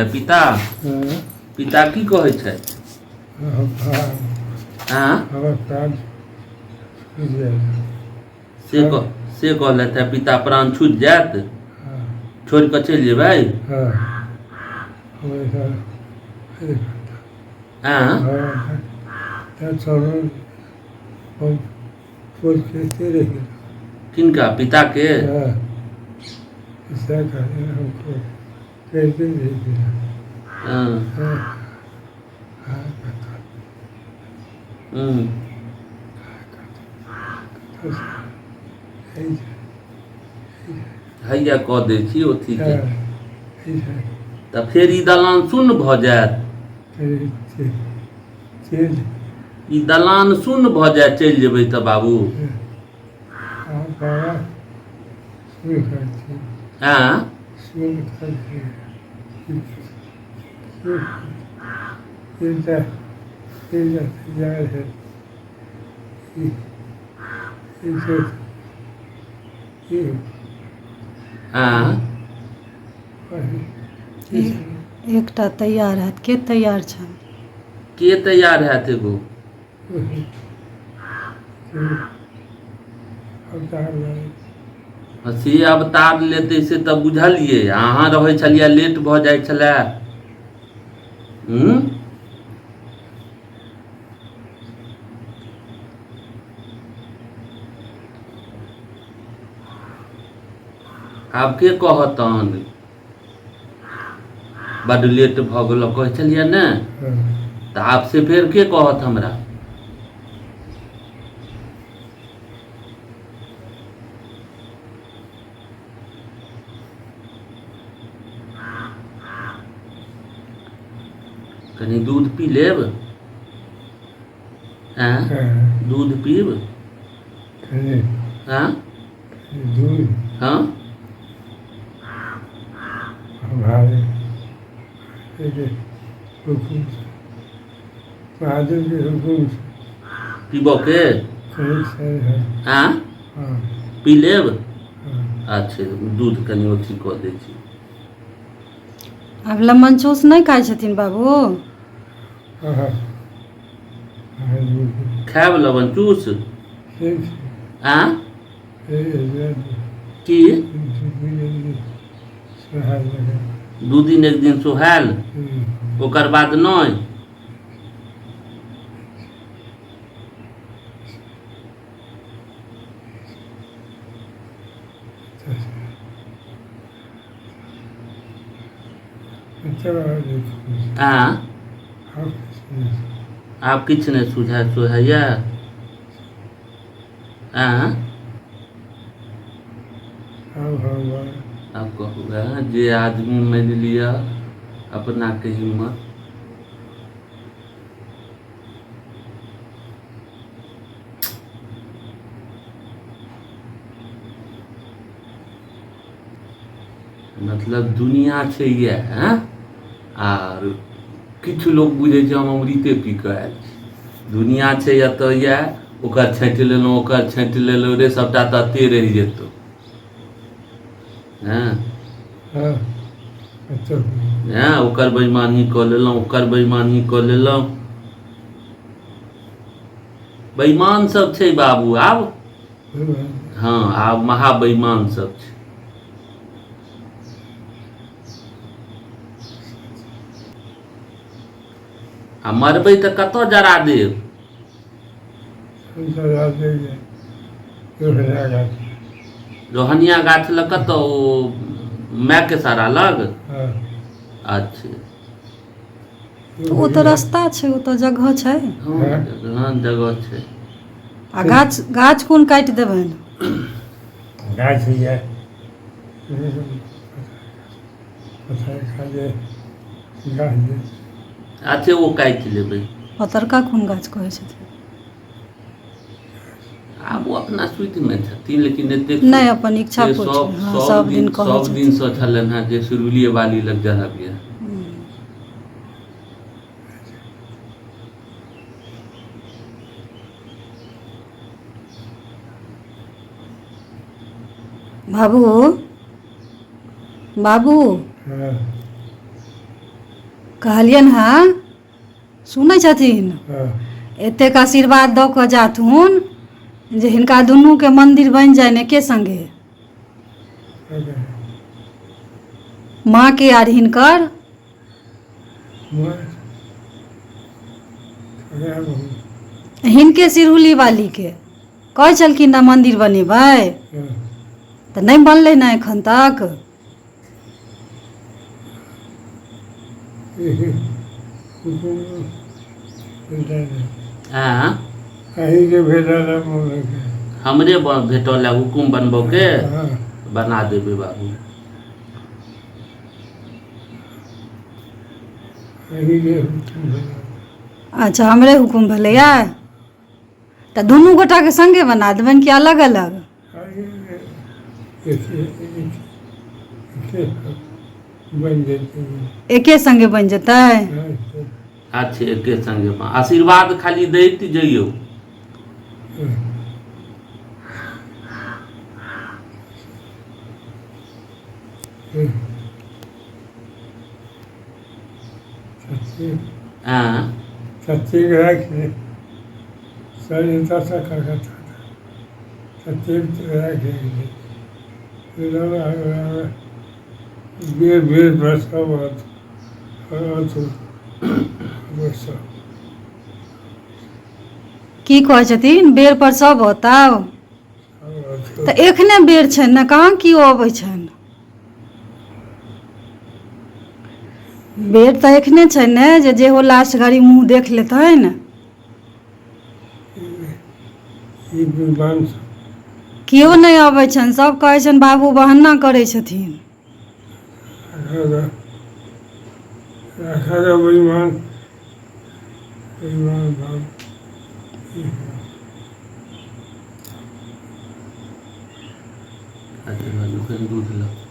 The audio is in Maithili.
पिता पिता की कहै छथि? आँ? से कह से कहलथि हे पिता प्राण छूटि जायत, छोड़ि कऽ चलि जेबै? आँ? किनका? पिताके? हँ। हूँ। हैया कऽ दै छी ओथीके, तऽ फेर ई दलान सुन्न भऽ जायत। ई दलान सुन्न भऽ जायत, चलि जेबै तऽ बाबू। आँ? आँ? एकटा तैयार हैत। के तैयार छनि? के तैयार हैत एगो? से अवतार लेतै से तऽ बुझलियै। अहाँ रहै छलियै, लेट भऽ जाइ छलै। हूँ, आब के कहत तहन बड्ड लेट भऽ गेल कहै छलियै ने, तऽ आब से फेर के कहत हमरा? कनि दूध पी लेब? आँय, दूध पीब? आँय? दूध? हँ। हुकुम महादेव के हुकुम। पीबऽ के? आँ, पी लेब? अच्छा, दूध कनि अथी कऽ दै छी। आब लेमन चूस नहि खाइ छथिन बाबू? खायब लवन चूस? आँ, की 2 दिन एक दिन सोहायल, ओकर बाद नहि? आँ, आब किछु नहि सुझाय सोहाइए? आँ, आब कहू जे आदमी मानि लिअ अपनाके हिम्मत मतलब दुनिया छै इएह। आर किछु लोक बुझै छै हम अमृते पी कऽ आयल छी। दुनिया छै एतऽ इएह, ओकर छाँटि लेलहुँ, ओकर छाँटि लेलहुँ, रे सभटा तऽ एते रहि जेतौ। हँ हँ, ओकर बेईमानी कऽ लेलहुँ, ओकर बेईमानी कऽ लेलहुँ। बेईमान सब छै बाबू आब। हँ, आब महा बेईमान सब छै। आ मरबै तऽ कतऽ जरा देब? रोहनिया गाछ लग। कतऽ? ओ मायके सारा लग? अच्छा। ओ तऽ रास्ता छै, ओ तऽ जगह छै। हँ, जगह छै। आ गाछ, गाछ कोन काटि देबनि? गाछ यऽ अच्छा, ओ काटि लेबै। पतरका कोन गाछ कहै छथिन? आब ओ अपना सुतिमे छथिन, लेकिन एतेक नहि, अपन इच्छा से पूछि। सब हँ, सब सब दिन दिन कहै सब छथिन। दिनसँ छलनि हेँ जे सुरुलिये बाली लग जराबियै। बाबू, बाबू। कहलियनि हँ, सुनै छथिन? हँ। एतेक आशीर्वाद दऽ कऽ जाथुन जे हिनका दुनूके मन्दिर बनि जानि एके सङ्गे, माँके आर हिनकर। हिनके सिरहुली वालीके कहै छलखिन ने मन्दिर बनेबै, तऽ नहि बनलै ने एखन तक। आँ? हमरे भेटल है हुकुम बनबऽके, बना देबै बाबू। अच्छा, हमरे हुकुम भेलैए तऽ दुनू गोटाके सङ्गे बना देबनि कि अलग अलग? एके सङ्गे बनि जेतै। अच्छा, एके सङ्गे आशीर्वाद खाली दैत जइयौ। आँ? की कहै छथिन? बेर पर सब औताउ तऽ एखने बेर छनि ने, कहाँ केओ अबै छनि? बेर तऽ एखने छै ने जे जेहो लास्ट घड़ी मुँह देख लेतनि। केओ नहि अबै छनि, सब कहै छनि बाबू बहाना करै छथिन। अच्छा, दूध लऽ।